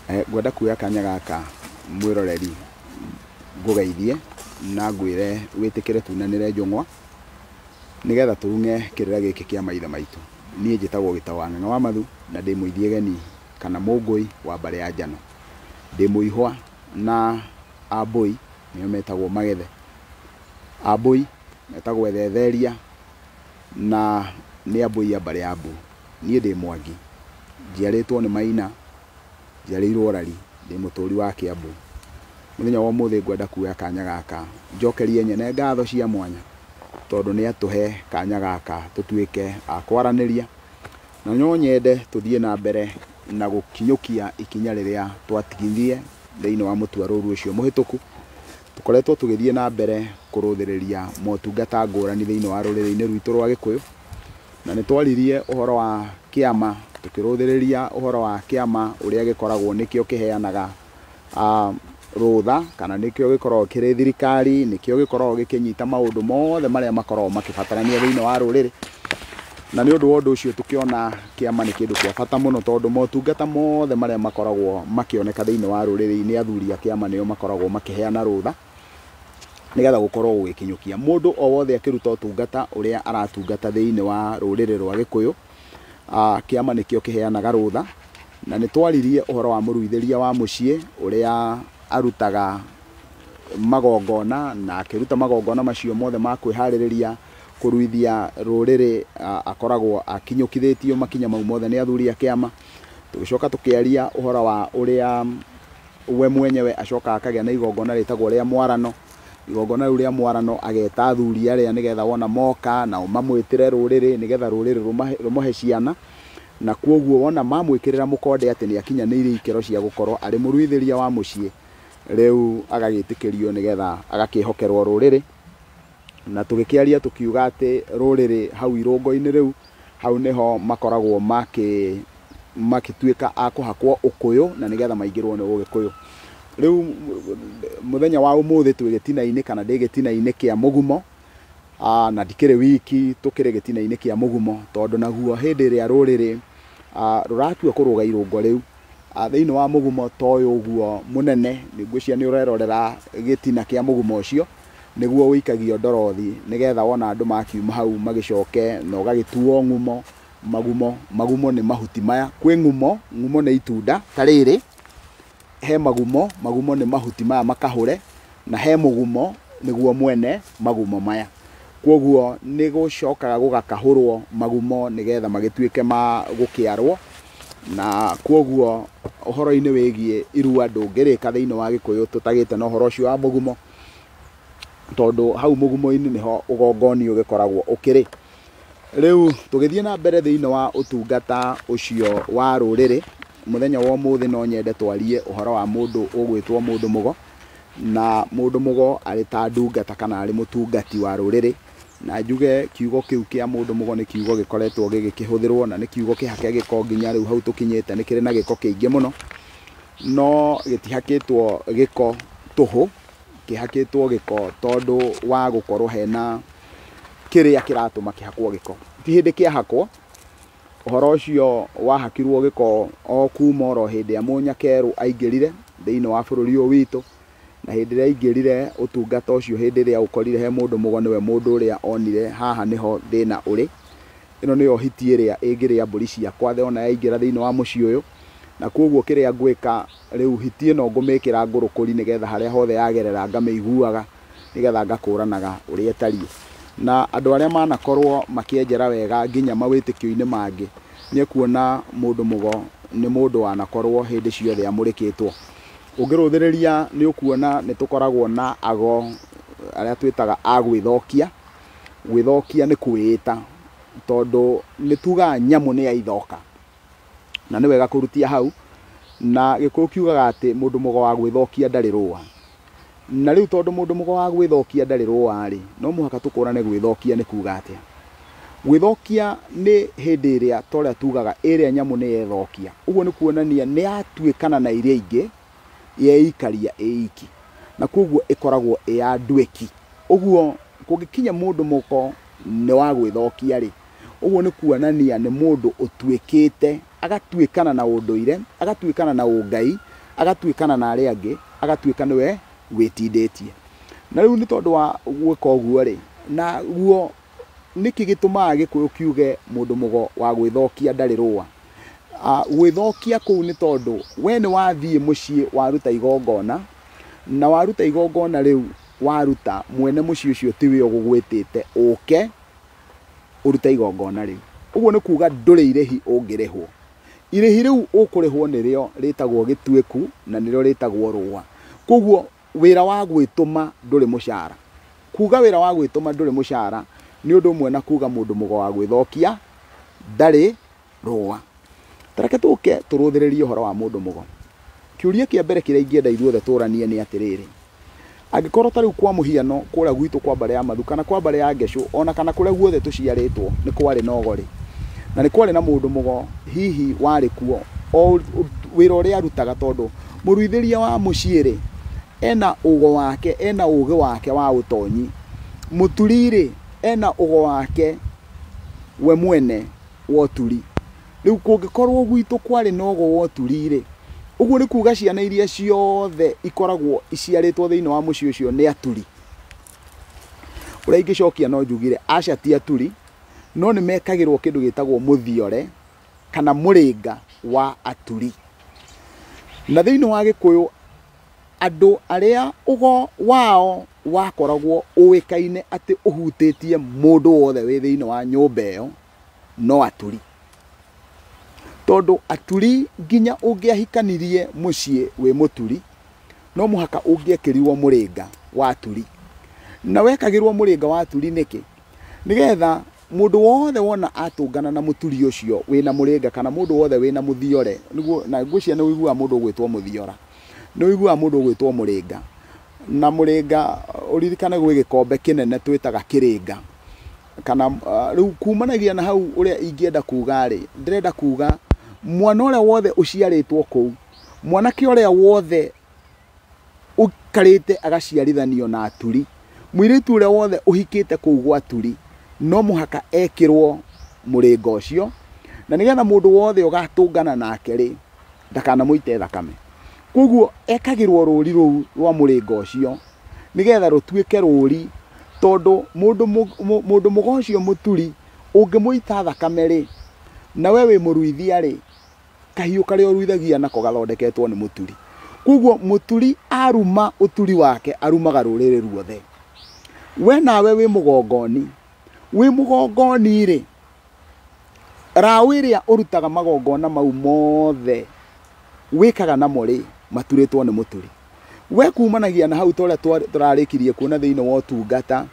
Ngwenda kuoya kanya gaka mwĩroreri ngũgeithie na ngwĩre wĩtĩkĩre tunanĩre njũng'wa nĩgetha tũrung'e kĩrĩra gĩkĩ kĩa maithe maitũ. Niĩ njĩtagwo Gĩtaũ wa Ng'ang'a wa Mathu na ndĩ mũithiegeni kana mũngũi wa mbarĩ ya Njano. Ndĩ mũihwa na Ambũi nĩo metagwo Magethe. Ambũi metagwo Ethetheria na nĩ Ambũi a mbarĩ ya Mbu. Niĩ ndĩ Mwangi, njiarĩtwo nĩ Maina, njiarĩirwo Rari, ndĩ mũtũri wa Kiambu. Mũthenya wa ũmũthĩ ngwenda kuoya kanya gaka njokerie nyene ngatho cia mwanya tondũ nĩ atũhe kanya gaka tũtuĩke a kwaranĩria, na no nyende tũthiĩ na mbere na gũkinyũkia ikinya rĩrĩa twatigithirie thĩinĩ wa mũtuarũru ũcio mũhĩtũku. Tũkoretwo tũgĩthiĩ na mbere kũrũthĩrĩria motungata ngũrani thĩinĩ wa rũrĩrĩ-inĩ rwitũ rwa Gĩkũyũ, na nĩ twaririe ũhoro wa kĩama, tũkĩrũthĩrĩria ũhoro wa kĩama ũrĩa gĩkoragwo nĩkĩo kĩheanaga rũtha, kana nĩkĩo gĩkoragwo kĩrĩ thirikari, nĩkĩo gĩkoragwo gĩkĩnyita maũndũ mothe marĩa makoragwo makĩbatarania thĩinĩ wa rũrĩrĩ. Na nĩ ũndũ wa ũndũ ũcio tũkĩona kĩama nĩ kĩndũ kĩa bata mũno, tondũ motungata mothe marĩa makoragwo makĩoneka thĩinĩ wa rũrĩrĩ-inĩ, athuri a kĩama nĩo makoragwo makĩheana rũtha nĩgetha gũkorwo gũgĩkinyũkia mũndũ o wothe akĩruta ũtungata ũrĩa aratungata thĩinĩ wa rũrĩrĩ rwa Gĩkũyũ. Kĩama nĩkĩo kĩheanaga rũtha. Na nĩ twaririe ũhoro wa mũruithĩria wa mũciĩ ũrĩa arutaga magongona, na akĩruta magongona macio mothe ma kwĩharĩrĩria kũruithia rũrĩrĩ, akoragwo akinyũkithĩtio makinya mau mothe nĩ athuri a kĩama. Tũgĩcoka tũkĩaria ũhoro wa ũrĩa we mwenyewe acokaga akagĩa na igongona rĩtagwo rĩa mwarano. Igongona rĩu rĩa mwarano ageta athuri arĩa nĩgetha wona moka nao mamwĩtĩre rũrĩrĩ nĩgetha rũrĩrĩ rũmũhe ciana, na kwoguo wona mamwĩkĩrĩra mũkonde atĩ nĩ akinyanĩirie ikĩro cia gũkorwo arĩ mũruithĩria wa mũciĩ, rĩu agagĩtĩkĩrio nĩgetha agakĩhokerwo rũrĩrĩ. Na tũgĩkĩaria tũkiuga atĩ rũrĩrĩ hau irũngo-inĩ rĩu, hau nĩho makoragwo makĩtuĩka a kũhakwo ũkũyũ na nĩgetha maingĩrwo nĩ ũgĩkũyũ. Rĩu mũthenya wa ũmũthĩ twĩ gĩtina-inĩ kana ndĩ gĩtina-inĩ kĩa mũgumo, na ndikĩrĩ wiki, tũkĩrĩ gĩtina-inĩ kĩa mũgumo, tondũ naguo hĩndĩ ĩrĩa rũrĩrĩ rũratua kũrũga irũngo rĩu, thĩinĩ wa mũgumo ta ũyũ ũguo mũnene, nĩngwĩciria nĩ ũrerorera gĩtina kĩa mũgumo ũcio, nĩguo ũikagio ndorothi nĩgetha wona andũ makiuma hau magĩcoke na ũgagĩtuo ng'umo. Magumo, magumo nĩ mahuti maya. Kwĩ ng'umo, ng'umo nĩ itunda ta rĩrĩ, he magumo, magumo nĩ mahuti maya makahũre, na he mũgumo nĩguo mwene magumo maya. Kwoguo nĩ gũcokaga gũgakahũrwo magumo nĩgetha magĩtuĩke ma gũkĩarwo. Na kwoguo ũhoro-inĩ wĩgiĩ irua ndũngĩrĩka thĩinĩ wa Gĩkũyũ tũtagĩte na ũhoro ũcio wa mũgumo, tondũ hau mũgumo-inĩ nĩho ũgongoni ũgĩkoragwo ũkĩrĩ. Rĩu tũgĩthiĩ na mbere thĩinĩ wa ũtungata ũcio wa rũrĩrĩ, mũthenya wa ũmũthĩ no nyende twarie ũhoro wa mũndũ ũgwĩtwo mũndũ mũgo. Na mũndũ mũgo arĩ ta ndungata kana arĩ mũtungati wa rũrĩrĩ. Na njuge kiugo kĩu kĩa mũndũ mũgo nĩ kiugo gĩkoretwo gĩgĩkĩhũthĩrwo na nĩ kiugo kĩhake gĩko nginya rĩu hau tũkinyĩte nĩ kĩrĩ na gĩko kĩingĩ mũno, no gĩtihakĩtwo gĩko tũhũ, kĩhakĩtwo gĩko tondũ wa gũkorwo hena kĩrĩa kĩratũma kĩhakwo gĩko. Ti hĩndĩ kĩahakwo, ũhoro ũcio wahakirwo gĩko o kuma oro hĩndĩ ya Mũnyakerũ aingĩrire thĩinĩ wa bũrũri ũyũ witũ, na hĩndĩ ĩrĩa aingĩrire ũtungata ũcio, hĩndĩ ĩrĩa ũkorire he mũndũ mũgo, nĩwe mũndũ ũrĩa onire haha nĩho thĩna ũrĩ. Ĩno nĩyo hiti ĩrĩa ĩngĩrĩa mbũri ciakwa ona yaingĩra thĩinĩ wa mũciĩ ũyũ, na kwoguo kĩrĩa ngwĩka rĩu hiti ĩno ngũmĩkĩra ngũrũkũri nĩgetha harĩa hothe yagerera ngamĩiguaga, nĩgetha ngakũranaga ũrĩa ĩtariĩ. Na andũ arĩa manakorwo makĩenjera wega nginya mawĩtĩkio-inĩ mangĩ, nĩ ekuona mũndũ mũgo nĩ mũndũ wanakorwo hĩndĩ ciothe amũrĩkĩtwo. Ũngĩrũthĩrĩria nĩ ũkuona nĩ tũkoragwo na ago arĩa twĩtaga a gwĩthokia. Gwĩthokia nĩ kwĩĩta, tondũ nĩ tugaga nyamũ nĩ ya ithoka, na nĩ wega kũrutia hau. Na Gĩkũyũ kiugaga atĩ mũndũ mũgo wa gwĩthokia ndarĩ rũa. Na rĩu tondũ mũndũ mũgo wa gwĩthokia ndarĩ rũa rĩ, no mũhaka tũkũrane gwĩthokia nĩ kuga atĩa. Gwĩthokia nĩ hĩndĩ ĩrĩa ta ũrĩa tugaga ĩrĩa nyamũ nĩ yethokia. Ũguo nĩ kuonania nĩ yatuĩkana na iria ingĩ, yeikaria ĩiki, na kwoguo ĩkoragwo ĩ ya nduĩki. Ũguo kũngĩkinya mũndũ mũgo nĩ wa gwĩthokia rĩ, ũguo nĩ kuonania nĩ mũndũ ũtuĩkĩte, agatuĩkana na ũndũire, agatuĩkana na ũngai, Agatuĩkana na arĩa angĩ, agatuĩka nĩwe wĩtindĩtie. Na rĩu nĩ tondũ wa gwĩka ũguo rĩ, na guo nĩkĩ gĩtũmaga Gĩkũyũ kiuge mũndũ mũgo wa gwĩthokia ndarĩ rũa? Gwĩthokia kũu nĩ tondũ we nĩ wathiĩ mũciĩ waruta igongona, na waruta igongona rĩu waruta, mwene mũciĩ ũcio tiwe ũgũgwĩtĩte ũke ũrute igongona rĩu. Ũguo nĩ kuga ndũrĩ irĩhi ũngĩrĩhwo. Irĩhi rĩu ũkũrĩhwo nĩrĩo rĩtagwo gĩtuĩku na nĩrĩo rĩtagwo rũa. Koguo wĩra wa gwĩtũma ndũrĩ mũcara. Kuga wĩra wa gwĩtũma ndũrĩ mũcara nĩ ũndũ ũmwe na kuga mũndũ mũgo wa gwĩthokia ndarĩ rũa. Ta reke tũke tũrũthĩrĩrie ũhoro wa mũndũ mũgo. Kĩũria kĩa mbere kĩrĩa ingĩenda ithuothe tũranie nĩ atĩrĩrĩ, angĩkorwo ta rĩu kwa mũhiano kũrĩa gwitũ kwa mbarĩ ya Mathu kana kwa mbarĩ ya Ngecũ ona kana kũrĩa guothe tũciarĩtwo nĩ kwarĩ na ũgo rĩ, na nĩ kwarĩ na mũndũ mũgo hihi warĩ kuo o wĩra ũrĩa arutaga, tondũ mũruithĩria wa mũciĩ rĩ ena ũgo wake, ena ũgĩ wake wa ũtonyi. Mũturi rĩ ena ũgo wake we mwene wa ũturi. Rĩu kũngĩkorwo gwitũ kwarĩ na ũgo wa ũturi rĩ, ũguo nĩ kuga ciana iria ciothe ikoragwo iciarĩtwo thĩinĩ wa mũciĩ ũcio nĩ aturi. Ũrĩa ingĩcokia no njugire aca ti aturi, no nĩ mekagĩrwo kĩndũ gĩtagwo mũthiore kana mũrĩnga wa aturi. Na thĩinĩ wa Gĩkũyũ andũ arĩa ũgo wao wakoragwo ũĩkaine atĩ ũhutĩtie mũndũ wothe wĩ thĩinĩ wa nyũmba ĩyo no aturi. Tondũ aturi nginya ũngĩahikanirie mũciĩ wĩ mũturi, no mũhaka ũngĩekĩrirwo mũrĩnga wa aturi. Na wekagĩrwo mũrĩnga wa aturi nĩkĩ? Nĩgetha mũndũ wothe wona atũngana na mũturi ũcio wĩna mũrĩnga kana mũndũ wothe wĩna mũthiore, nĩguo na ngwĩciria nĩ ũiguaga mũndũ ũgwĩtwo mũthiora, nĩ ũiguaga mũndũ ũgwĩtwo mũrĩnga. Na mũrĩnga ũririkane gwĩ gĩkombe kĩnene twĩtaga kĩrĩnga. Kana rĩu kumanagia na hau ũrĩa ingĩenda kuga rĩ, ndĩrenda kuga mwana ũrĩa wothe ũciarĩtwo kũu, mwanake ũrĩa wothe ũikarĩte agaciarithanio na aturi, mũirĩtu ũrĩa wothe ũhikĩte kũu gwa aturi, no mũhaka ekĩrwo mũrĩnga ũcio, na nĩgetha mũndũ wothe ũgatũngana nake rĩ, ndakanamũite thakame. Koguo ekagĩrwo rũri rũu rwa mũrĩnga ũcio nĩgetha rũtuĩke rũri, tondũ mũndũ mũgo ũcio mũturi ũngĩmũita thakame rĩ, na we wĩ mũruithia rĩ, kahiũ karĩa ũruithagia nako gathondeketwo nĩ mũturi. Koguo mũturi aruma ũturi wake arumaga rũrĩrĩ ruothe. We nawe wĩ mũgongoni, wĩ mũgongoni rĩ, raũ ĩrĩa ũrutaga magongona mau mothe wĩkaga namo rĩ, maturĩtwo nĩ mũturi. We kumanagia na hau ta ũrĩa tũrarĩkirie kuona thĩinĩ wa ũtungata,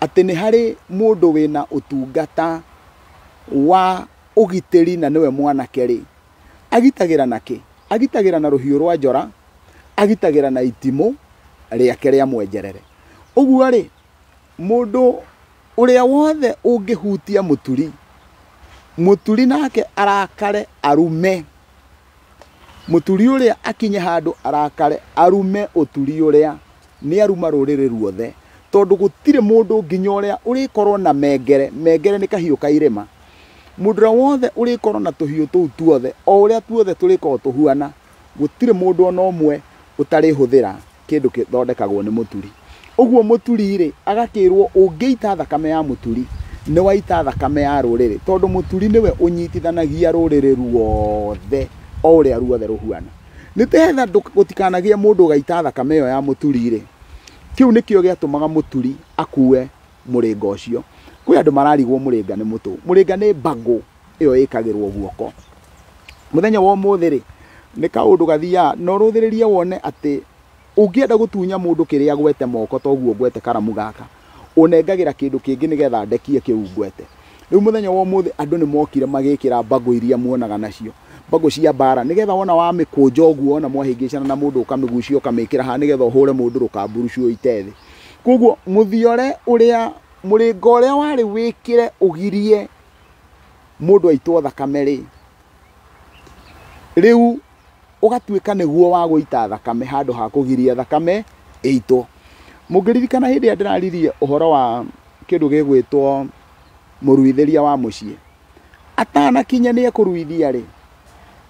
atĩ nĩ harĩ mũndũ wĩna ũtungata wa ũgitĩri na nĩwe mwanake rĩ, agitagĩra na kĩ? Agitagĩra na rũhiũ rwa njora, agitagĩra na itimũ rĩake rĩa mwenjerere. Ũguo rĩ, mũndũ ũrĩa wothe ũngĩhutia mũturi, mũturi nake arakare arume. Mũturi ũrĩa akinye handũ arakare arume ũturi ũrĩa, nĩ aruma rũrĩrĩ ruothe. Tondũ gũtirĩ mũndũ nginya ũrĩa ũrĩkorwo na mengere, mengere nĩ kahiũ ka irĩma. Mũndũ ũrĩa wothe ũrĩkorwo na tũhiũ tũu tuothe, o ũrĩa tuothe tũrĩkorwo tũhuana, gũtirĩ mũndũ ona ũmwe ũtarĩhũthĩra kĩndũ gĩthondekagwo nĩ mũturi. Ũguo mũturi rĩ, agakĩrwo ũngĩita thakame ya mũturi, nĩ waita thakame ya rũrĩrĩ, tondũ mũturi nĩwe ũnyitithanagia rũrĩrĩ ruothe, o ũrĩa ruothe rũhuana. Nĩ getha gũtikanagĩe mũndũ ũgaita thakame ĩyo ya mũturi rĩ, kĩu nĩkĩo gĩatũmaga mũturi akue mũrĩnga ũcio. Kwĩ andũ mararigwo mũrĩnga nĩ mũtũ. Mũrĩnga nĩ mbangũ ĩyo ĩkagĩrwo guoko. Mũthenya wa ũmũthĩ rĩ, nĩ kaũndũ gathiaga na ũrũthĩrĩrie wone atĩ ũngĩenda gũtunya mũndũ kĩrĩa agwete moko toguo ngwete karamu gaka, ũnengagĩra kĩndũ kĩngĩ nĩgetha ndekie kĩu ngwete. Rĩu mũthenya wa ũmũthĩ andũ nĩ mokire magĩkĩra mbangũ iria muonaga nacio, mbangũ cia mbara, nĩgetha wona wamĩkũnja ũguo, wona mwahĩngĩcana na mũndũ ũkamĩgucia ũkamĩkĩra haha nĩgetha ũhũre mũndũ rũkamburucu ũite thĩ. Koguo mũthiore ũrĩa, mũrĩnga ũrĩa warĩ wĩkĩre ũgirie mũndũ aitwo thakame rĩ, rĩu ũgatuĩka nĩguo wa gũita thakame handũ ha kũgiria thakame ĩitwo. Mũngĩririkana hĩndĩ ĩrĩa ndĩraririe ũhoro wa kĩndũ gĩgwĩtwo mũruithĩria wa mũciĩ, atanakinya nĩ ekũruithia rĩ,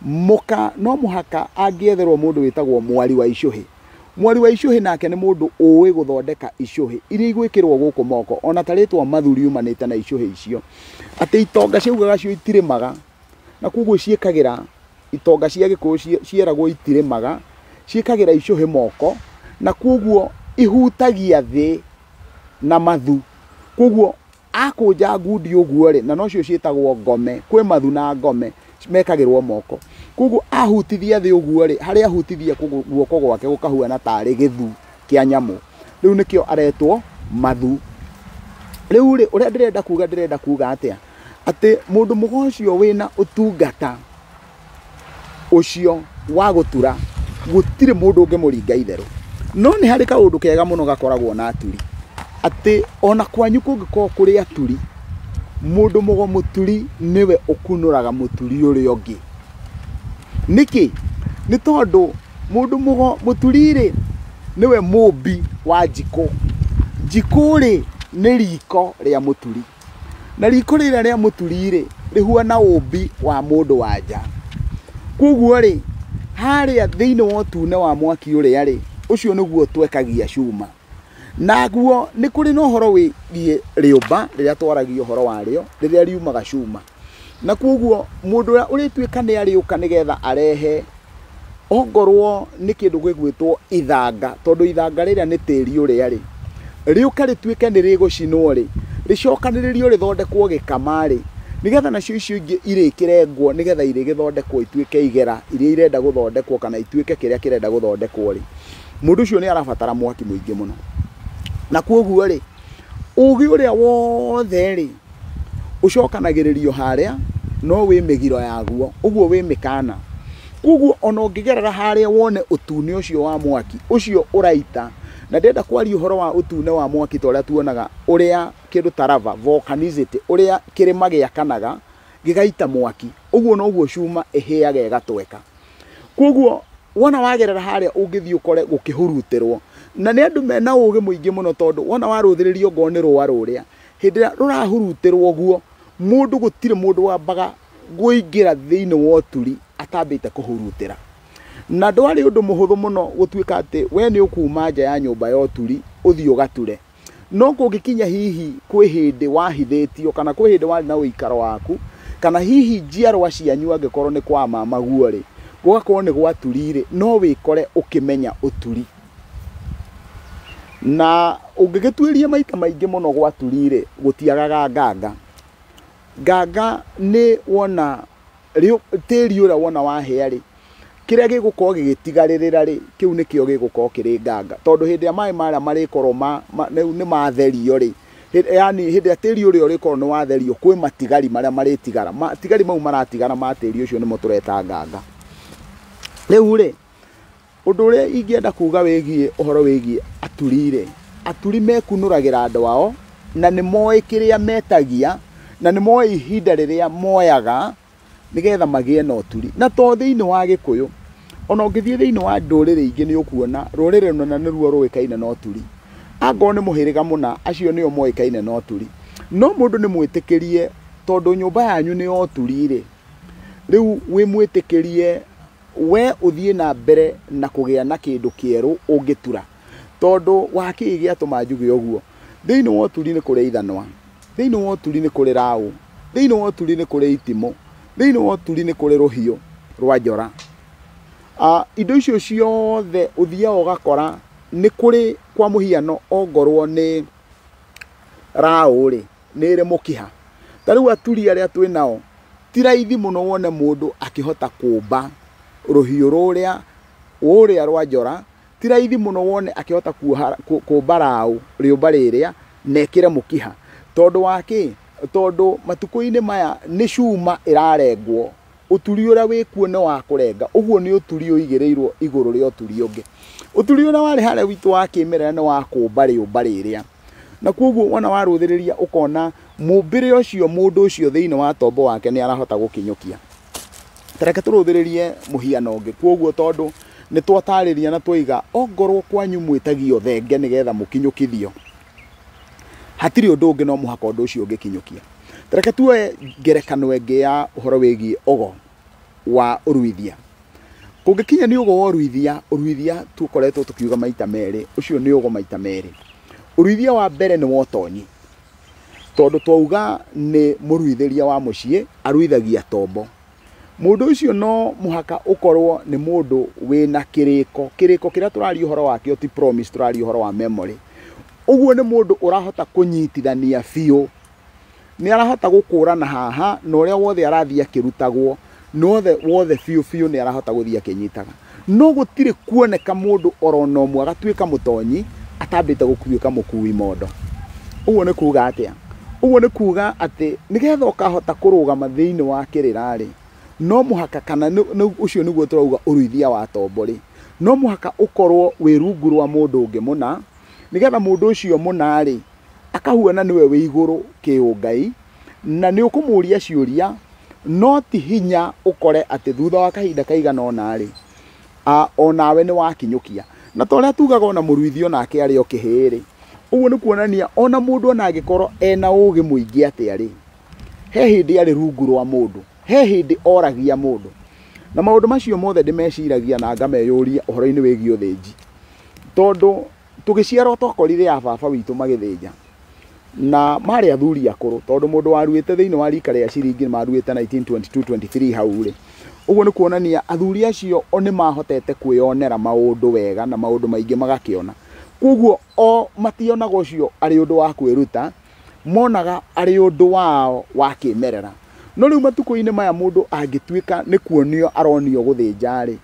Mũka no mũhaka angĩetherwo mũndũ wĩtagwo mwari wa icũhĩ. Mwari wa icũhĩ nake nĩ mũndũ ũĩ gũthondeka icũhĩ iria igwĩkĩrwo gũkũ moko, ona ta rĩtwa mathu riumanĩte na icũhĩ icio. Atĩ itonga ciaugaga cio itirĩmaga, na koguo ciĩkagĩra itonga cia Gĩkũyũ cieragwo itirĩmaga, ciĩkagĩra icũhĩ moko, na koguo ihutagia thĩ na mathu. Koguo akũnja ngundi ũguo rĩ, na nocio ciĩtagwo ngome, kwĩ mathu na ngome mekagĩrwo moko. Koguo ahutithia thĩ ũguo rĩ, harĩa ahutithia guoko gwake gũkahuana tarĩ gĩthu kĩa nyamũ. Rĩu nĩkĩo aretwo mathu. Rĩu rĩ, ũrĩa ndĩrenda kuga atĩa? Atĩ mũndũ mũgo ũcio wĩna ũtungata ũcio wa gũtura, gũtirĩ mũndũ ũngĩmũringa itherũ. No nĩ harĩ kaũndũ kega mũno gakoragwo na aturi, atĩ ona kwanyu kũngĩkorwo kũrĩ aturi, mũndũ mũgo mũturi nĩwe ũkunũraga mũturi ũrĩa ũngĩ. Nĩkĩ? Nĩ tondũ mũndũ mũgo mũturi rĩ, nĩwe mũmbi wa njikũ. Njikũ rĩ, nĩ riko rĩa mũturi. Na riko rĩrĩa rĩa mũturi rĩ, rĩhuana ũmbi wa mũndũ wa nja. Koguo rĩ, harĩa thĩinĩ wa ũtune wa mwaki ũrĩa rĩ, ũcio nĩguo twekagia cuma. Naguo nĩ kũrĩ na ũhoro wĩgiĩ rĩũmba rĩrĩa twaragia ũhoro warĩo, rĩrĩa riumaga cuma. Na koguo mũndũ ũrĩa ũrĩtuĩka nĩ arĩũka nĩgetha arehe ongorwo nĩ kĩndũ gĩgwĩtwo ithanga, tondũ ithanga rĩrĩa nĩ tĩri ũrĩa rĩ, rĩũka rĩtuĩke nĩ rĩgũcinwo rĩ, rĩcokanĩrĩrio rĩthondekwo gĩkama rĩ, nĩgetha nacio icio ingĩ irĩkĩrengwo nĩgetha irĩgĩthondekwo ituĩke igera iria irenda gũthondekwo kana ituĩke kĩrĩa kĩrenda gũthondekwo rĩ, mũndũ ũcio nĩ arabatara mwaki mũingĩ mũno. Na koguo rĩ, ũgĩ ũrĩa wothe rĩ, ũcokanagĩrĩrio harĩa, no wĩ mĩgiro yaguo, ũguo wĩ mĩkana. Koguo ona ũngĩgerera harĩa wone ũtune ũcio wa mwaki, ũcio ũraita, na ndĩrenda kwaria ũhoro wa ũtune wa mwaki ta ũrĩa tuonaga ũrĩa kĩndũ ta lava, volcanicity, ũrĩa kĩrĩma gĩakanaga gĩgaita mwaki, ũguo noguo cuma ĩhĩaga ĩgatweka. Koguo wona wagerera harĩa ũngĩthiĩ ũkore gũkĩhurutĩrwo, na nĩ andũ mena ũgĩ mũingĩ mũno, tondũ wona warũthĩrĩrio ngorwo nĩ rũa rũrĩa, hĩndĩ ĩrĩa rũrahurutĩrwo ũguo, mũndũ gũtirĩ mũndũ wambaga kũingĩra thĩinĩ wa ũturi atambĩte kũhurutĩra. Na ndwarĩ ũndũ mũhũthũ mũno gũtuĩka atĩ we nĩ ũkuma nja ya nyũmba ya ũturi ũthiĩ ũgature. No kũngĩkinya hihi kwĩ hĩndĩ wahithĩtio, kana kwĩ hĩndĩ warĩ na ũikaro waku, kana hihi njiarwa cianyu angĩkorwo nĩ kwa mamaguo rĩ, gũgakorwo nĩ gwaturi rĩ, no wĩkore ũkĩmenya ũturi. Na ũngĩgĩtuĩria maita maingĩ mũno gwaturi rĩ, gũtiagaga nganga. Nganga nĩ wona tĩri ũrĩa wona wahĩa rĩ, kĩrĩa gĩgũkorwo gĩgĩtigarĩrĩra rĩ, kĩu nĩkĩo gĩgũkorwo kĩrĩ nganga. Tondũ hĩndĩ ĩrĩa maĩ marĩa marĩkorwo nĩ matherio rĩ, yani hĩndĩ ĩrĩa tĩri ũrĩa ũrĩkorwo nĩ watherio, kwĩ matigari marĩa marĩtigara. Matigari mau maratigara ma tĩri ũcio nĩmo tũreta nganga. Rĩu rĩ, ũndũ ũrĩa ingĩenda kuga wĩgiĩ ũhoro wĩgiĩ aturi rĩ, aturi mekunũragĩra andũ ao, na nĩ moĩ kĩrĩa metagia, na nĩ moĩ ihinda rĩrĩa moyaga nĩgetha magĩe na ũturi. Na to thĩinĩ wa Gĩkũyũ, ona ũngĩthiĩ thĩinĩ wa ndũrĩrĩ ingĩ nĩ ũkuona rũrĩrĩ rũna nĩruo rũĩkaine na ũturi. Angorwo nĩ mũhĩrĩga mũna, acio nĩo moĩkaine na ũturi. No mũndũ nĩ mwĩtĩkĩrie, tondũ nyũmba yanyu nĩ ya ũturi rĩ, rĩu wĩ mwĩtĩkĩrie we ũthiĩ na mbere na kũgĩa na kĩndũ kĩerũ ũngĩtura. Tondũ wa kĩĩ gĩatũma njuge ũguo? Thĩinĩ wa ũturi nĩ kũrĩ ithanwa, thĩinĩ wa ũturi nĩ kũrĩ raũ, thĩinĩ wa ũturi nĩ kũrĩ itimũ, thĩinĩ wa ũturi nĩ kũrĩ rũhiũ rwa njora. Indo icio ciothe ũthiaga ũgakora nĩ kũrĩ kwa mũhiano ongorwo nĩ raũ rĩ, nĩ ĩrĩ mũkiha. Ta rĩu aturi arĩa twĩ nao, ti raithi mũno wone mũndũ akĩhota kũmba rũhiũ rũrĩa ũrĩa rwa njora, ti raithi mũno wone akĩhota kũmba raũ rĩũmba rĩrĩa na ĩkĩre mũkiha. Tondũ wa kĩ? Tondũ matukũ-inĩ maya nĩ cuma ĩrarengwo, ũturi ũrĩa wĩkuo nĩ wa kũrenga, ũguo nĩ ũturi ũigĩrĩirwo igũrũ rĩa ũturi ũngĩ. Ũturi ũrĩa warĩ harĩa witũ wa kĩmerera nĩ wa kũmba rĩũmba rĩrĩa. Na koguo wona warũthĩrĩria ũkona mũmbĩre ũcio mũndũ ũcio thĩinĩ wa tombo wake nĩ arahota gũkinyũkia. Ta reke tũrũthĩrĩrie mũhiano ũngĩ. Koguo tondũ nĩ twatarĩria na twaiga ongorwo kwanyu mwĩtagio thenge nĩgetha mũkinyũkithio, hatirĩ ũndũ ũngĩ no mũhaka ũndũ ũcio ũngĩkinyũkia. Ta reke tuoe ngerekano ĩngĩ ya ũhoro wĩgiĩ ũgo. wa ũruithia. Kũngĩkinya nĩ ũgo wa ũruithia, ũruithia tũkoretwo tũkiuga maita merĩ, ũcio nĩ ũgo maita merĩ. Ũruithia wa mbere nĩ wa ũtonyi, tondũ twauga nĩ mũruithĩria wa mũciĩ aruithagia tombo. Mũndũ ũcio no mũhaka ũkorwo nĩ mũndũ wĩna kĩrĩko, kĩrĩko kĩrĩa tũraria ũhoro wakĩo ti promise, tũraria ũhoro wa memory. Ũguo nĩ mũndũ ũrahota kũnyitithania biũ, nĩ arahota gũkũrana haha na ũrĩa wothe arathiĩ akĩrutagwo, na wothe wothe biũ biũ nĩ arahota gũthiĩ akĩnyitaga. No gũtirĩ kuoneka mũndũ orona ũmwe agatuĩka mũtonyi atambĩte gũtuĩka mũkui mondo. Ũguo nĩ kuga atĩa? Ũguo nĩ kuga atĩ nĩgetha ũkahota kũrũgama thĩinĩ wa kĩrĩra rĩ, no mũhaka kana ũcio nĩguo tũrauga ũruithia wa tombo rĩ, no mũhaka ũkorwo wĩ rungu rwa mũndũ ũngĩ mũna, nĩgetha mũndũ ũcio mũna rĩ akahuana nĩwe wĩ igũrũ kĩũngai, na nĩ ũkũmũria ciũria, no ti hinya ũkore atĩ thutha wa kahinda kaigana ũna rĩ, onawe nĩ wakinyũkia. Na ta ũrĩa tugaga ona mũruithio nake arĩ o kĩhĩĩ rĩ, ũguo nĩ kuonania ona mũndũ ona angĩkorwo ena ũgĩ mũingĩ atĩa rĩ, he hĩndĩ arĩ rungu rwa mũndũ, he hĩndĩ oragia mũndũ. Na maũndũ macio mothe ndĩmeciragia na ngameyũria ũhoro-inĩ wĩgiĩ ũthĩnji, tondũ tũgĩciarwo twakorire a baba witũ magĩthĩnja, na marĩ athuri akũrũ, tondũ mũndũ waruĩte thĩinĩ wa rika rĩa ciringi maruĩte 1922-23 hau rĩ, ũguo nĩ kuonania athuri acio o nĩ mahotete kwĩyonera maũndũ wega na maũndũ maingĩ magakĩona. Koguo o mationaga ũcio arĩ ũndũ wa kwĩruta, monaga arĩ ũndũ wao wa kĩmerera. No rĩu matukũ-inĩ maya mũndũ angĩtuĩka nĩ kuonio aronio gũthĩnja rĩ,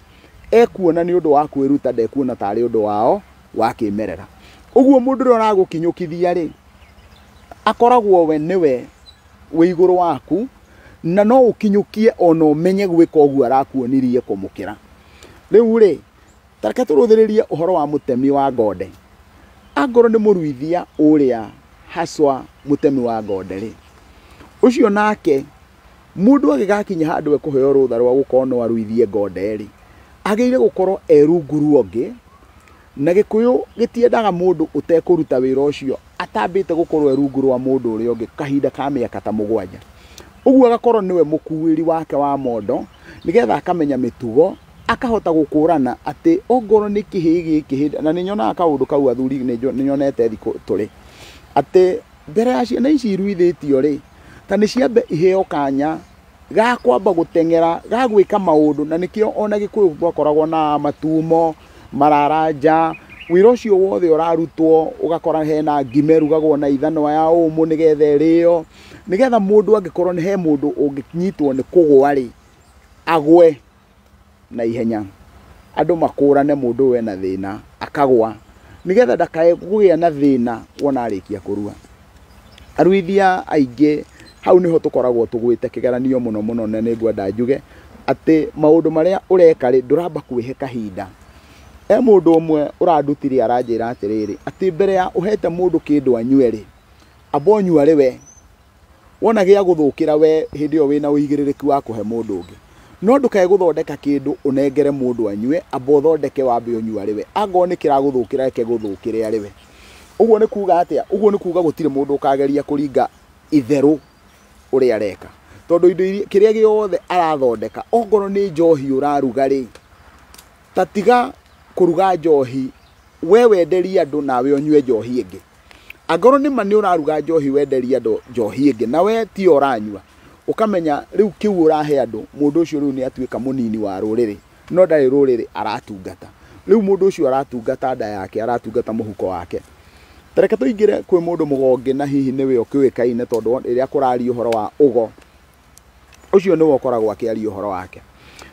ekuona nĩ ũndũ wa kwĩruta, ndekuona tarĩ ũndũ wao wa kĩmerera. Ũguo mũndũ ũrĩa ũragũkinyũkithia rĩ, akoragwo we nĩwe wĩ igũrũ waku, na no ũkinyũkie ona ũmenye gwĩka ũguo arakuonirie kũmũkĩra. Rĩu rĩ, ta reke tũrũthĩrĩrie ũhoro wa mũtemi wa ngonde. Angorwo nĩ mũruithia ũrĩa haswa mũtemi wa ngonde rĩ, ũcio nake mũndũ agĩgakinya handũ ekũheo rũtha rwa gũkorwo no aruithie ngonde rĩ, agĩrĩire gũkorwo e rungu rwa ũngĩ, na Gĩkũyũ gĩtiendaga mũndũ ũtekũruta wĩra ũcio atambĩte gũkorwo e rungu rwa mũndũ ũrĩa ũngĩ kahinda ka mĩaka ta mũgwanja. Ũguo agakorwo nĩwe mũkuĩri wake wa mondo, nĩgetha akamenya mĩtugo, akahota gũkũrana atĩ ongorwo nĩ kĩhĩĩ gĩkĩ hĩndĩ, na nĩ nyonaga kaũndũ kau athuri nĩ nyonete thikũ tũrĩ, atĩ mbere ya ciana ici iruithĩtio rĩ, ta nĩ ciambe iheo kanya ga kwamba gũteng'era, ga gwĩka maũndũ, na nĩkĩo ona Gĩkũyũ gwakoragwo na matumo, mararanja, wĩra ũcio wothe ũrarutwo, ũgakora hena ngima ĩrugagwo na ithanwa ya ũmũ nĩgetha ĩrĩo, nĩgetha mũndũ angĩkorwo nĩ he mũndũ ũngĩnyitwo nĩ kũgũa rĩ, agwe na ihenya, andũ makũrane mũndũ ũyũ ena thĩna, akagwa, nĩgetha ndakae kũgĩa na thĩna wona arĩkia kũrua. Aruithia aingĩ hau nĩho tũkoragwo tũgwĩte kĩgeranio mũno mũno, na nĩ ngwenda njuge atĩ maũndũ marĩa ũreka rĩ, ndũramba kwĩhe kahinda. He mũndũ ũmwe ũrandutire aranjĩra atĩrĩrĩ, atĩ mbere ya ũhete mũndũ kĩndũ anyue rĩ, amba ũnyue arĩ we, wona gĩa gũthũkĩra we hĩndĩ ĩyo wĩna ũigĩrĩrĩki wa kũhe mũndũ ũngĩ. No ndũkae gũthondeka kĩndũ ũnengere mũndũ anyue, amba ũthondeke wambe ũnyue arĩ we, angorwo nĩ kĩragũthũkĩra reke gũthũkĩre arĩ we. Ũguo nĩ kuga atĩa? Ũguo nĩ kuga gũtirĩ mũndũ ũkageria kũringa itherũ ũrĩa areka, tondũ indo iria kĩrĩa gĩothe arathondeka, ongorwo nĩ njohi ũraruga rĩ, ta tiga kũruga njohi we wenderie andũ nawe ũnyue njohi ĩngĩ. Angorwo nĩ ma nĩ ũraruga njohi wenderie andũ njohi ĩngĩ na we tiyo ũranyua, ũkamenya rĩu kĩu ũrahe andũ, mũndũ ũcio rĩu nĩ atuĩka mũnini wa rũrĩrĩ, no ndarĩ rũrĩrĩ aratungata. Rĩu mũndũ ũcio aratungata nda yake, aratungata mũhuko wake. Ta reke tũingĩre kwĩ mũndũ mũgonge na hihi nĩwe ũkĩũĩkaine, tondũ rĩrĩa kũraria ũhoro wa ũgo, ũcio nĩwe ũkoragwo akĩaria ũhoro wake.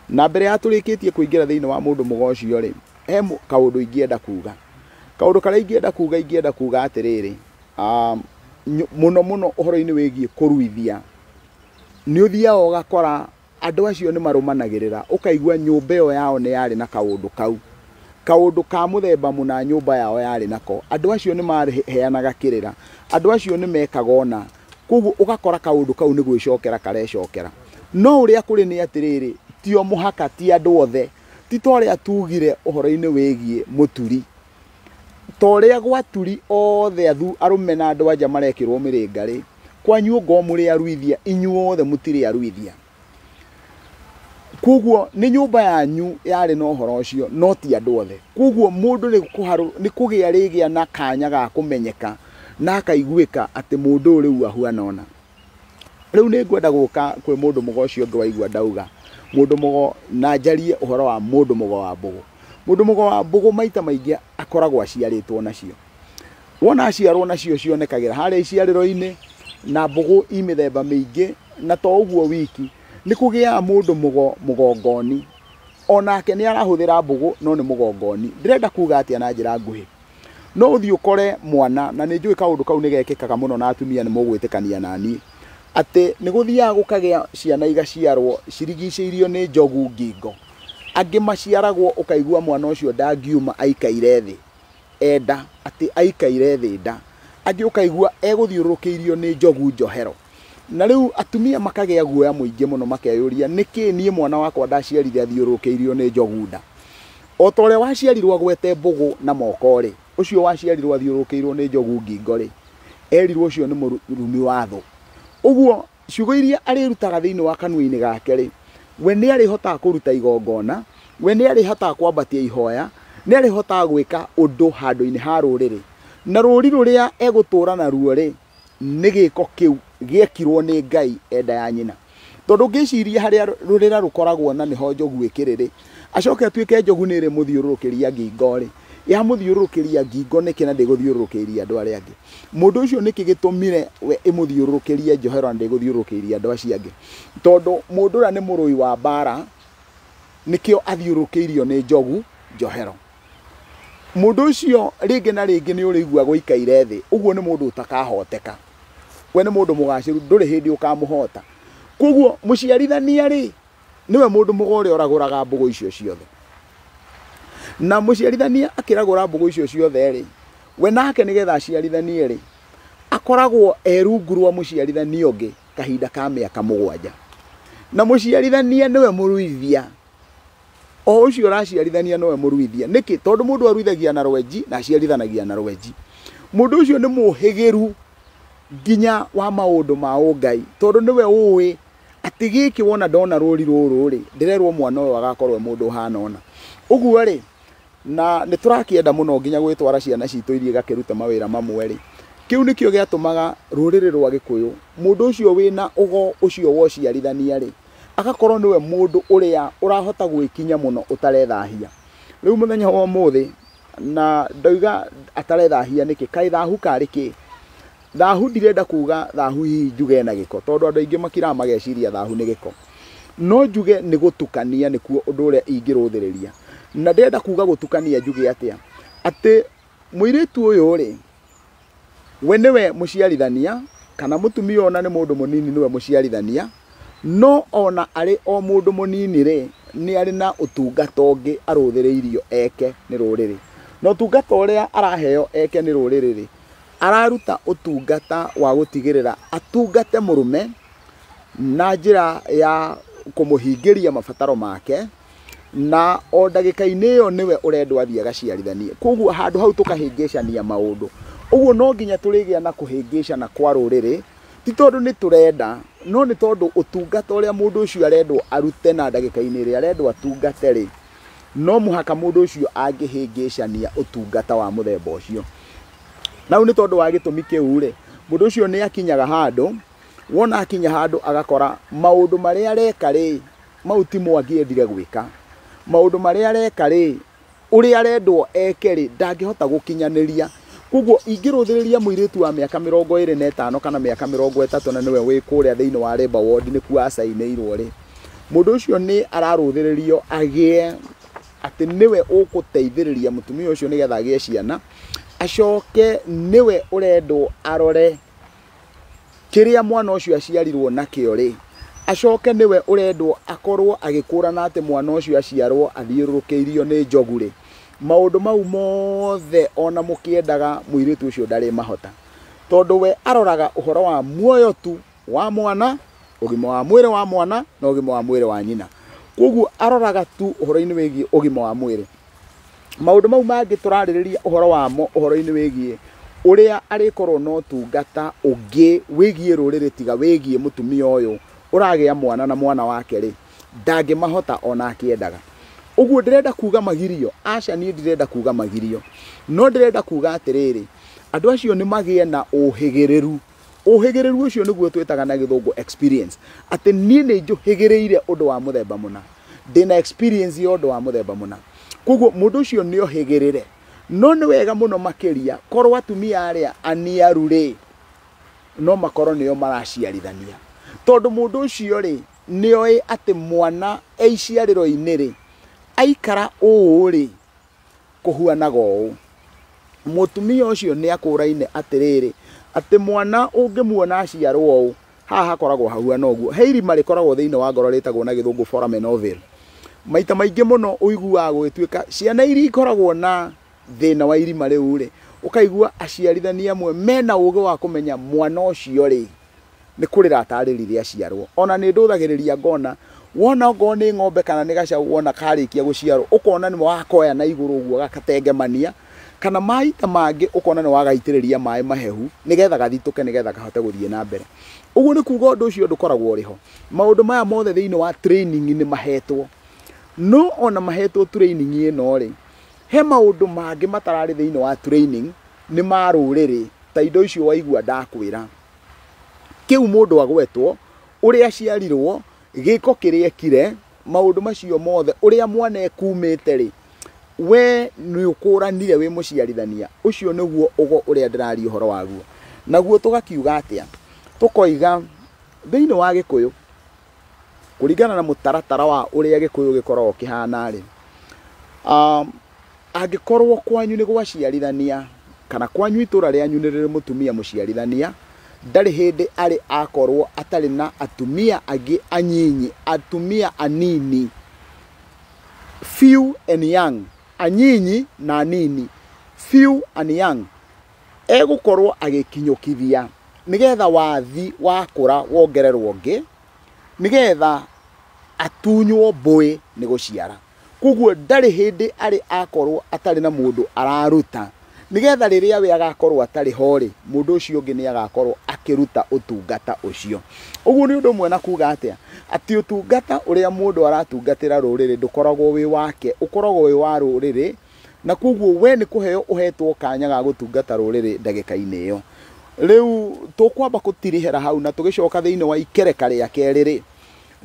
Na mbere ya tũrĩkĩtie kũingĩra thĩinĩ wa mũndũ mũgo ũcio rĩ, he kaũndũ ingĩenda kuga. Kaũndũ karĩa ingĩenda kuga, ingĩenda kuga atĩrĩrĩ, mũno mũno ũhoro-inĩ wĩgiĩ kũruithia, nĩ ũthiaga ũgakora andũ acio nĩ marũmanagĩrĩra, ũkaigua nyũmba ĩyo yao nĩ yarĩ na kaũndũ kau, kaũndũ ka mũthemba mũna nyũmba yao yarĩ nako, andũ acio nĩ maheanaga kĩrĩra, andũ acio nĩ mekaga ũna, koguo ũgakora kaũndũ kau nĩ gwĩcokera karecokera. No ũrĩa kũrĩ nĩ atĩrĩrĩ, ti o mũhaka, ti andũ othe, ti ta ũrĩa tugire ũhoro-inĩ wĩgiĩ mũturi, ta ũrĩa gwaturi othe arũme na andũ anja marekĩrwo mĩrĩnga rĩ, kwanyu ũngorwo mũrĩ aruithia, inyuothe mũtirĩ aruithia. Koguo nĩ nyũmba yanyu yarĩ na ũhoro ũcio no ti andũ othe. Koguo mũndũ nĩ kũgĩa rĩgĩa na kanya ga kũmenyeka na akaiguĩka atĩ mũndũ ũyũ rĩu ahuana ũna. Rĩu nĩ ngwenda gũka kwĩ mũndũ mũgo ũcio ũngĩ waigua ndauga mũndũ mũgo, na njarie ũhoro wa mũndũ mũgo wa mbũgũ. Mũndũ mũgo wa mbũgũ maita maingĩ akoragwo aciarĩtwo nacio. Wona aciarwo nacio cionekagĩra harĩa iciarĩro-inĩ, na mbũgũ i mĩthemba mĩingĩ, na to ũguo wiki nĩ kũgĩaga mũndũ mũgo mũgongoni. Onake nĩ arahũthĩra mbũgũ no nĩ mũgongoni. Ndĩrenda kuga atĩa na njĩra nguhĩ? No ũthiĩ ũkore mwana, na nĩ njũĩ kaũndũ kau nĩ gekĩkaga mũno na atumia nĩ mũgwĩtĩkania naniĩ, atĩ nĩ gũthiaga gũkagĩa ciana igaciarwo cirigicĩirio nĩ njogu ngingo. Angĩ maciaragwo ũkaigua mwana ũcio ndangiuma aikaire thĩ enda, atĩ aikaire thĩ nda. Angĩ ũkaigua egũthiũrũrũkĩirio nĩ njogu njohero. Na rĩu atumia makagĩa guoya mũingĩ mũno, makeyũria nĩkĩ niĩ mwana wakwa ndaciarire athiũrũrũkĩirio nĩ njogu nda. O ta ũrĩa waciarirwo agwete mbũgũ na moko rĩ, ũcio waciarirwo athiũrũrũkĩirwo nĩ njogu ngingo rĩ, erirwo ũcio nĩ mũrumi wa thũ. Ũguo ciugo iria arĩrutaga thĩinĩ wa kanua-inĩ gake rĩ, we nĩ arĩhotaga kũruta igongona, we nĩ arĩhotaga kwambatia ihoya, nĩ arĩhotaga gwĩka ũndũ handũ-inĩ ha rũrĩrĩ. Na rũri rũrĩa egũtũra naruo rĩ, nĩ gĩko kĩu gĩekirwo nĩ Ngai enda ya nyina. Tondũ ngĩciria harĩa rũrĩra rũkoragwo na nĩho njogu ĩkĩrĩ rĩ, acoke atuĩke njogu nĩ ĩrĩ mũthiũrũrũkĩria ngingo rĩ, yamũthiũrũrũkĩria ngingo nĩkĩ na ndĩgũthiũrũrũkĩirie andũ arĩa angĩ? Mũndũ ũcio nĩkĩ gĩtũmire we ĩmũthiũrũrũkĩrie njohero na ndĩgũthiũrũrũkĩirie andũ acio angĩ? Tondũ mũndũ ũrĩa nĩ mũrũi wa mbara, nĩkĩo athiũrũrũkĩirio nĩ njogu njohero. Mũndũ ũcio rĩngĩ na rĩngĩ nĩ ũrĩigua gũikaire thĩ, ũguo nĩ mũndũ ũtakahoteka. We nĩ mũndũ mũgacĩru, ndũrĩ hĩndĩ ũkamũhota. Koguo mũciarithania rĩ, nĩwe mũndũ mũgo ũrĩa ũragũraga mbũgũ icio ciothe. Na mũciarithania akĩragũra mbũgũ icio ciothe rĩ, we nake nĩgetha aciarithanie rĩ, akoragwo e rungu rwa mũciarithania ũngĩ kahinda ka mĩaka 7. Na mũciarithania nĩwe mũruithia. O ũcio ũraciarithania nĩwe mũruithia. Nĩkĩ? Tondũ mũndũ aruithagia na rwenji na aciarithanagia na rwenji. Mũndũ ũcio nĩ mũhĩgĩru nginya wa maũndũ ma ũngai, tondũ nĩwe ũĩ atĩ gĩkĩ wona ndona rũri rũrũ rĩ, ndĩrerwo mwana ũyũ agakorwo e mũndũ ũhana ũna. Ũguo rĩ, na nĩ tũrakĩenda mũno nginya gwĩtwara ciana citũ iria igakĩruta mawĩra mamwe rĩ, kĩu nĩkĩo gĩatũmaga rũrĩrĩ rwa Gĩkũyũ mũndũ ũcio wĩna ũgo ũcio wa ũciarithania rĩ, agakorwo nĩwe mũndũ ũrĩa ũrahota gwĩkinya mũno ũtarethahia. Rĩu mũthenya wa ũmũthĩ, na ndoiga atarethahia nĩkĩ? Kaĩ thahu karĩ kĩ? Thahu ndirenda kuga thahu hihi njuge na gĩko, tondũ andũ aingĩ makiraga mageciria thahu nĩ gĩko. No njuge nĩ gũtukania, nĩkuo ũndũ ũrĩa ingĩrũthĩrĩria. Na ndĩrenda kuga gũtukania njuge atĩa? Atĩ mũirĩtu ũyũ rĩ, we nĩwe mũciarithania, kana mũtumia ona nĩ mũndũ mũnini nĩwe mũciarithania, no ona arĩ o mũndũ mũnini rĩ, nĩ arĩ na ũtungata ũngĩ arũthĩrĩirio eke nĩ rũrĩrĩ. Na ũtungata ũrĩa araheo eke nĩ rũrĩrĩ rĩ, araruta ũtungata wa gũtigĩrĩra atungate mũrũme na njĩra ya kũmũhingĩria mabataro make, na o ndagĩka-inĩ ĩyo nĩwe ũrendwo athiĩ agaciarithanie. Koguo handũ hau tũkahĩngĩcania maũndũ. Ũguo no nginya tũrĩgĩa na kũhĩngĩcana kwa rũrĩrĩ, ti tondũ nĩ tũrenda, no nĩ tondũ ũtungata ũrĩa mũndũ ũcio arendwo arute na ndagĩka-inĩ ĩrĩa arendwo atungate rĩ, no mũhaka mũndũ ũcio angĩhĩngĩcania ũtungata wa mũthemba ũcio. Na nĩ tondũ wa gĩtũmi kĩu rĩ, mũndũ ũcio nĩ akinyaga handũ, wona akinya handũ agakora maũndũ marĩa areka rĩ, mau timo angĩendire gwĩka. Maũndũ marĩa areka rĩ, ũrĩa arendwo eke rĩ, ndangĩhota gũkinyanĩria. Koguo ingĩrũthĩrĩria mũirĩtu wa mĩaka 25 kana mĩaka 30 na nĩwe wĩ kũrĩa thĩinĩ wa labour ward nĩkuo acainĩirwo rĩ, mũndũ ũcio nĩ ararũthĩrĩrio agĩe atĩ nĩwe ũgũteithĩrĩria mũtumia ũcio nĩgetha agĩe ciana, acoke nĩwe ũrendwo arore kĩrĩa mwana ũcio aciarirwo nakĩo rĩ, acoke nĩwe ũrendwo akorwo agĩkũrana atĩ mwana ũcio aciarwo athiũrũrũkĩirio nĩ njogu rĩ. Maũndũ mau mothe ona mũkĩendaga mũirĩtu ũcio ndarĩ mahota, tondũ we aroraga ũhoro wa muoyo tu wa mwana, ũgima wa mwĩrĩ wa mwana na ũgima wa mwĩrĩ wa nyina. Koguo aroraga tu ũhoro-inĩ wĩgiĩ ũgima wa mwĩrĩ. Maũndũ mau mangĩ tũrarĩrĩria ũhoro wamo ũhoro-inĩ wĩgiĩ ũrĩa arĩkorwo na ũtungata ũngĩ wĩgiĩ rũrĩrĩ tiga wĩgiĩ mũtumia ũyũ ũragĩa mwana na mwana wake rĩ, Ndangĩmahota ona akĩendaga. Ũguo ndĩrenda kuga magirio, aca niĩ ndirenda kuga magirio, no ndĩrenda kuga atĩrĩrĩ, andũ acio nĩ magĩe na ũhĩgĩrĩru. Ũhĩgĩrĩru ũcio nĩguo twĩtaga na gĩthũngũ experience, atĩ niĩ nĩ njũhĩgĩrĩire ũndũ wa mũthemba mũna, ndĩna experience ya ũndũ wa mũthemba mũna, koguo mũndũ ũcio nĩ ohĩgĩrĩre. No nĩ wega mũno makĩria korwo atumia arĩa aniaru rĩ, no makorwo nĩo maraciarithania, tondũ mũndũ ũcio rĩ nĩoĩ atĩ mwana e iciarĩro-inĩ rĩ, aikara ũũ rĩ, kũhuanaga ũũ. Mũtumia ũcio nĩ akũraine atĩrĩrĩ, atĩ mwana ũngĩmuona aciarwo ũũ, haha hakoragwo hahuana ũguo. He irima rĩkoragwo thĩinĩ wa ngoro rĩtagwo na gĩthũngũ foramen ovale. Maita maingĩ mũno ũiguaga gũgĩtuĩka ciana iria ikoragwo na thĩna wa irima rĩu rĩ, ũkaigua aciarithania amwe mena ũgĩ wa kũmenya mwana ũcio rĩ, nĩ kũrĩra atarĩrire aciarwo. Ona nĩ ndũthagĩrĩria ngona, wona okorwo nĩ ng'ombe kana nĩ gacaũ wona karĩkia gũciarwo, ũkona nĩ wakoya na igũrũ ũguo gakatengemania, kana maita mangĩ ũkona nĩ wagaitĩrĩria maĩ mahehu nĩgetha gathitũke, nĩgetha kahote gũthiĩ na mbere. Ũguo nĩ kuga ũndũ ũcio ndũkoragwo ũrĩ ho. Maũndũ maya mothe thĩinĩ wa training nĩ mahetwo. No ona mahetwo training ĩno rĩ, he maũndũ mangĩ matararĩ thĩinĩ wa training, nĩ ma rũrĩrĩ, ta indo icio waigua ndakwĩra. Kĩu mũndũ agwetwo, ũrĩa aciarirwo, gĩko kĩrĩa ekire, maũndũ macio mothe, ũrĩa mwana ekumĩte rĩ, we nĩ ũkũranire wĩ mũciarithania. Ũcio nĩguo ũgo ũrĩa ndĩraria ũhoro waguo. Naguo tũgakiuga atĩa? Tũkoiga thĩinĩ wa Gĩkũyũ, kũringana na mũtaratara wa ũrĩa Gĩkũyũ gĩkoragwo kĩhana rĩ, angĩkorwo kwanyu nĩ gwaciarithania, kana kwanyu itũra rĩanyu nĩ rĩrĩ mũtumia mũciarithania, ndarĩ hĩndĩ arĩ akorwo atarĩ na atumia angĩ anyinyi, atumia anini, few and young, anyinyi na anini, few and young, egũkorwo agĩkinyũkithia nĩgetha wathi wakũra wongererwo ũngĩ, nĩgetha atunywo mbũĩ nĩ gũciara. Koguo ndarĩ hĩndĩ arĩ akorwo atarĩ na mũndũ araruta, nĩgetha rĩrĩa we agakorwo atarĩ ho rĩ, mũndũ ũcio ũngĩ nĩ agakorwo akĩruta ũtungata ũcio. Ũguo nĩ ũndũ ũmwe na kuga atĩa, atĩ ũtungata ũrĩa mũndũ aratungatĩra rũrĩrĩ ndũkoragwo wĩ wake, ũkoragwo wĩ wa rũrĩrĩ, na koguo we nĩ kũheo ũhetwo kanya ga gũtungata rũrĩrĩ ndagĩka-inĩ ĩyo. Rĩu tũkwamba gũtirihĩra hau na tũgĩcoka thĩinĩ wa ikereka rĩa kerĩ rĩ,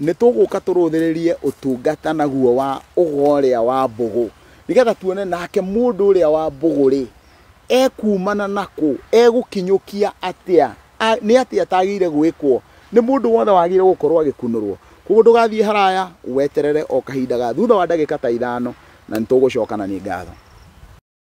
nĩ tũgũka tũrũthĩrĩrie ũtungata naguo wa ũgo ũrĩa wa mbũgũ, nĩgetha tuone nake mũndũ ũrĩa wa mbũgũ rĩ, ekumana nakũ, egũkinyũkia atĩa, nĩ atĩa atagĩrĩire gwĩkwo, nĩ mũndũ wothe wagĩrĩire gũkorwo agĩkunũrwo. Koguo ndũgathiĩ haraya, weterere o kahinda ga thutha wa ndagĩka ta 5, na nĩ tũgũcoka na nĩ ngatho.